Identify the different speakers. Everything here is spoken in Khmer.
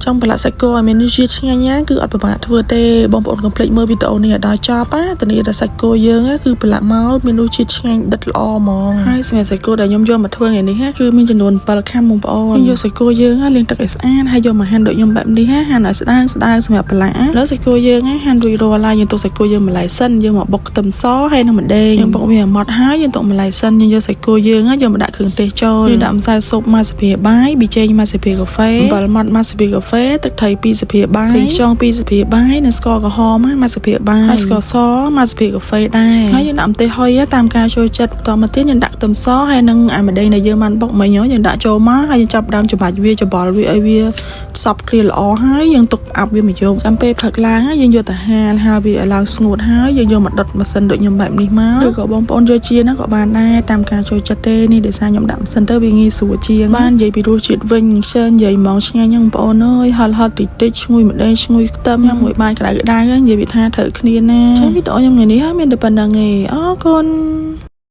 Speaker 1: ចង់ប្រឡាក់សាច់គោឲ្យមានរសជាតិឆ្ងាញ់ណាគឺអត់ពិបាកធ្វើទេបងប្អូនកុំភ្លេចមើលវីដេអូនេះឲ្យដល់ចប់ណាធានាថាសាច់គោយើងគឺប្រឡាក់មកមានរសជាតិឆ្ងាញ់ដិតល្អហ្មងហើយសម្រាប់សាច់គោដែលខ្ញុំយកមកធ្វើថ្ងៃនេះគឺមានចំនួន7ខាំបងប្អូនយើងយកសាច់គោយើងលាងទឹកឲ្យស្អាតហើយយកមកហាន់ដូចខ្ញុំបែបនេះហាន់ឲ្យស្ដើងស្ដើងសម្រាប់ប្រឡាក់ឥឡូវសាច់គោយើងហាន់រួចរាល់ហើយយើងទុកសាច់គោយើងម្លាយសិនយើងមកបុកខ្ទឹមសហើយនិងម្ទេសយើងបុកវាឲ្យម៉ត់ហើយយើងទុកម្លាយសិនយើងយកសាច់គោយើងយកមកដាក់គ្រឿងទេសចូលយើងដាក់ម្សៅស៊ុបមួយស្លាបព្រាបាយប៊ីចេងមួយស្លាបព្រាកាហ្វេអំបិលម៉ត់មួយស្លាបព្រាកាហ្វេទឹកត្រី2ស្លាបព្រាបាយខ្ទឹមខ្យង2ស្លាបព្រាបាយនិងស្ករក្រហមមួយស្លាបព្រាបាយហើយស្ករសមួយស្លាបព្រាកាហ្វេដែរហើយយើងដាក់ម្ទេសហុយតាមការចូលចិត្តបន្តមកទៀតយើងដាក់ខ្ទឹមសហើយនិងអាម្ទេសដែលយើងបានបុកមិញយើងដាក់ចូលមកហើយយើងចាប់ដើមច្របាច់វាច្របល់វាឲ្យវាសព្វគ្រាល្អហើយយើងទុកអាប់វាមួយយប់ចាំពេលព្រឹកឡើងយើងយកទៅហាលហាលវាឲ្យឡើងស្ងួតហើយយើងយកមកដុតម៉ាស៊ីនដូចខ្ញុំបែបនេះមកឬក៏បងប្អូនយកជាហ្នឹងក៏បានដែរតាមការចូលចិត្តទេនេះដោយសារខ្ញុំដាក់ម៉ាស៊ីនទៅវាងាយស្រួលជាងបាននិយាយពីរសជាតិវិញខ្ជិលនិយាយហ្មងឆ្ងាញ់ហ្នឹងបងប្អូនអើយហិលហិលតិចតិចឈ្ងុយម្ដេចឈ្ងុយខ្ទឹមញ៉ាំមួយបាយក្តៅក្តៅនិយាយពីថាត្រូវគ្នាណាចឹងវីដេអូខ្ញុំថ្ងៃនេះមានតែប៉ុណ្្នឹងឯងអរគុណ។